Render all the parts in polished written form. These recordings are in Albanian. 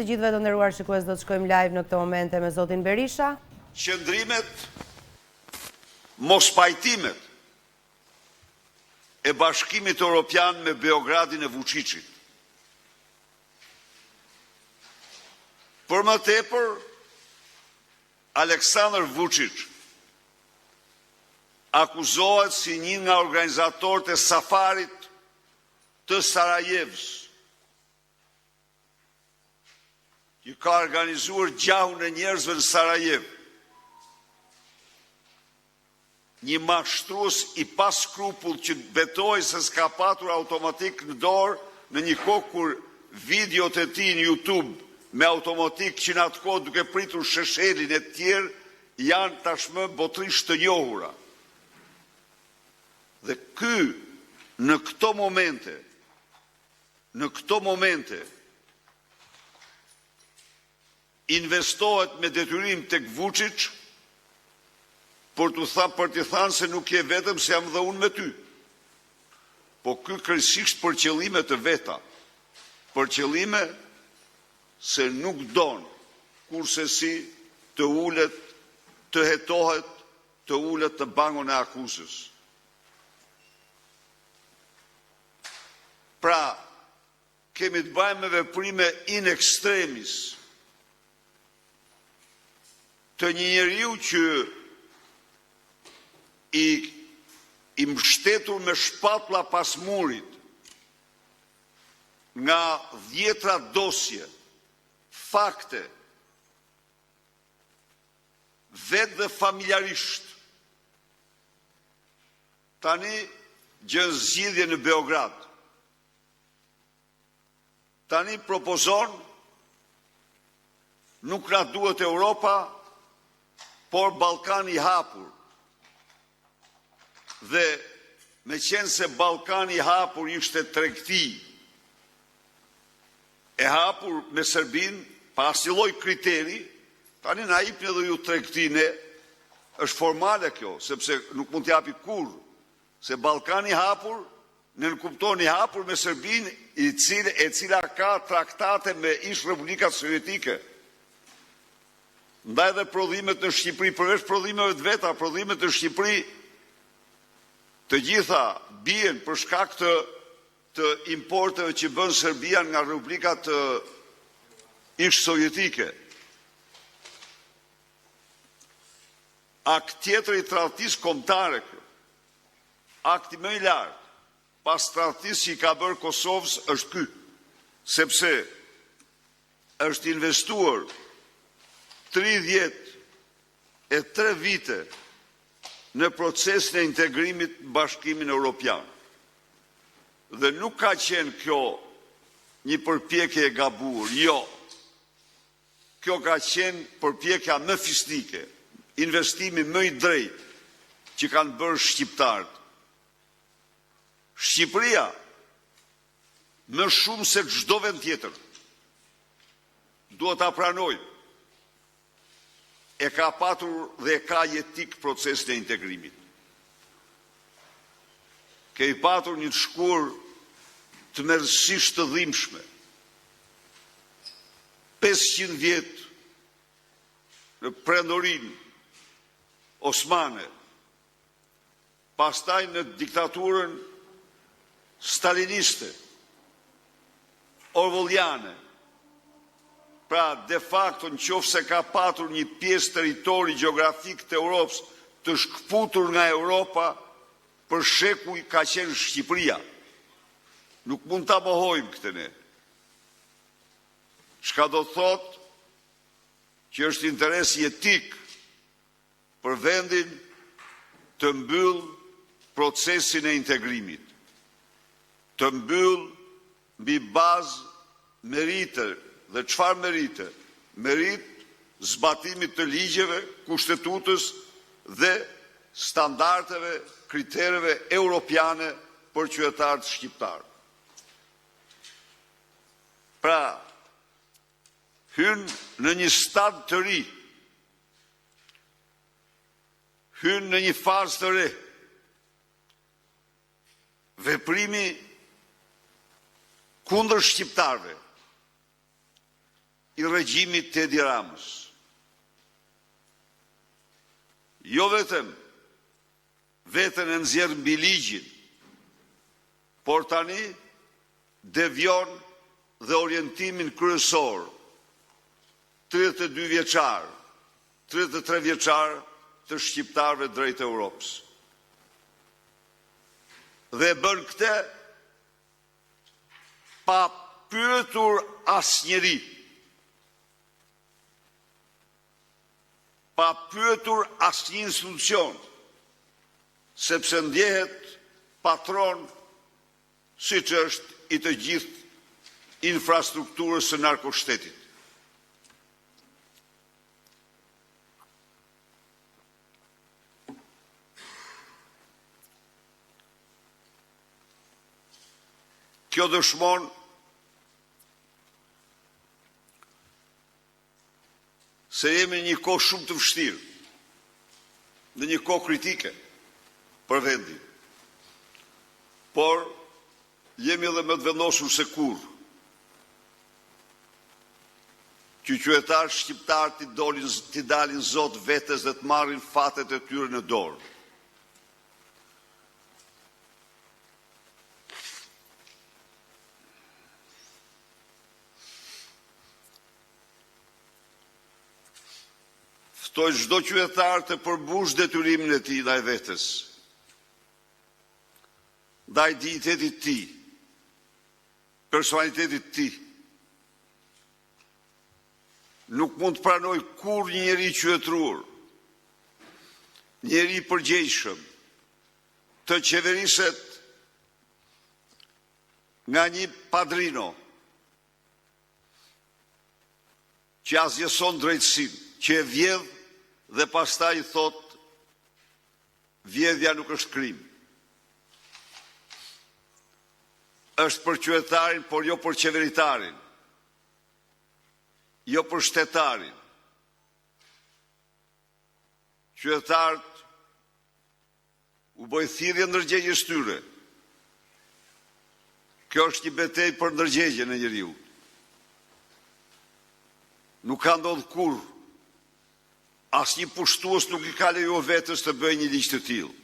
Të gjithëve të nderuar shikues do të shkojmë live në këto momente me zotin Berisha. Qëndrimet, mospajtimet e Bashkimit Europian me Beogradin e Vuçiçit. Për më tepër, Aleksandër Vuçiç akuzohet si një nga organizatorët e safarit të Sarajevës, Që ka organizuar gjahun e njerëzve në Sarajevë. Një mashtrues i paskrupullt që betohej se s'ka patur automatik në dorë në një kohë kur videot e tij në YouTube me automatik që në atë kohë duke pritur Sheshelin e të tjerë janë tashmë botërisht të njohura. Dhe ky në këto momente Në këto momente investohet me detyrim tek Vuçiç për t'u tha për t'i thanë se nuk je vetëm se jam dhe unë me ty. Po ky krejtësisht për qëllime të veta, për qëllime se nuk don kurrsesi të ulet, të hetohet, të ulet në bangon e akuzës. Pra, kemi të bëjmë me veprime in extremis të një njeriu që i i mbështetur me shpatlla pas murit nga dhjetra dosje, fakte, vetë dhe familjarisht, Tani gjen zgjidhje në Beograd. Tani propozon nuk na duhet Europa, por Ballkani i hapur. Dhe meqenëse Ballkani i hapur ishte tregti e hapur me Serbinë pa asnjë lloj kriteri, tani na jipni edhe ju tregti ne, është formale kjo, sepse nuk mund të japi kurrë, se Ballkani i hapur nënkupton i hapur me Serbinë, i cil, e cila ka traktate me ish republikat sovjetike. Ndaj dhe prodhimet në Shqipëri, përveç prodhimeve të veta, prodhimet në Shqipëri të gjitha bien për shkak të të importeve që bën Serbia nga republikat ish-sovjetike. Akt tjetër i tradhtisë kombëtare kjo. Akti më i lartë pas tradhtisë që i ka bërë Kosovës është ky, sepse është investuar 33 vite në procesin e integrimit në Bashkimin Europian. Dhe nuk ka qenë kjo një përpjekje e gabuar, jo. Kjo ka qenë përpjekja më fisnike, investimi më i drejtë që kanë bërë shqiptarët. Shqipëria më shumë se çdo vend tjetër duhet ta pranojë e ka patur dhe e ka jetik procesin e integrimit. Kemi patur një të shkuar tmerrësisht të dhimbshme. 500 vjet në perandorinë osmane, Pastaj në diktaturën staliniste, orwelliane, pra de facto në qoftë se ka patur një pjesë territori gjeografik të Europës të shkëputur nga Europa për shekuj ka qenë Shqipëria. Nuk mund ta mohojmë këtë ne. Çka do të thotë që është interes jetik për vendin të mbyllë procesin e integrimit, të mbyllë mbi bazë merite dhe çfarë merite? Meritë zbatimit të ligjeve, kushtetutës dhe standardeve, kritereve europiane për qytetarët shqiptarë. Pra, hyn në një stad të ri Hyn në një fazë të re veprimi kundër shqiptarëve. i regjimit të Edi Ramës. Jo vetëm veten e nxjerr mbi ligjin, por tani devijon dhe orientimin kryesor 32 vjeçar, 33 vjeçar të shqiptarëve drejt Europës. Dhe e bën këtë pa pyetur asnjeri, pa pyetur asnjë institucion, sepse ndjehet patron siç është i të gjithë infrastrukturës së narkoshtetit. Kjo dëshmon se jemi në një kohë shumë të vështirë, në një kohë kritike për vendin. Por jemi edhe më të vendosur se kurrë që qytetarët shqiptarë t'i dolin, t'i dalin zot vetes dhe të marrin fatet e tyre në dorë. Ftoj çdo qytetar të përmbushë detyrimin e tij ndaj vetes, ndaj dinjitetit të tij, personalitetit të tij. Nuk mund të pranojë kurrë një njeri i qytetëruar, njeri i përgjegjshëm, të qeveriset nga një padrino që asgjëson drejtësinë, që e vjedh dhe pastaj i thotë vjedhja nuk është krim. Është për qytetarin, por jo për qeveritarin, jo për shtetarin. Qytetarët u bëj thirrje ndërgjegjes tyre. Kjo është një betejë për ndërgjegjen e njeriut. Nuk ka ndodhur kurrë. Asnjë pushtues nuk i ka lejuar vetes të bëjë një ligj të tillë.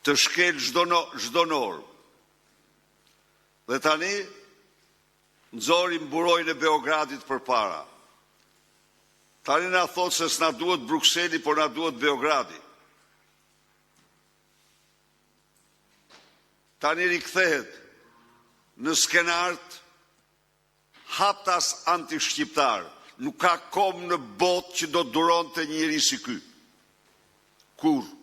Të shkelë çdo no, çdo normë. Dhe tani nxori mburojën e Beogradit përpara. Tani na thotë se s'na duhet Brukseli, por na duhet Beogradi. Tani rikthehet në skenarët haptas antishqiptar. Nuk ka komb në botë që do të duronte një njeri si ky. Kurrë.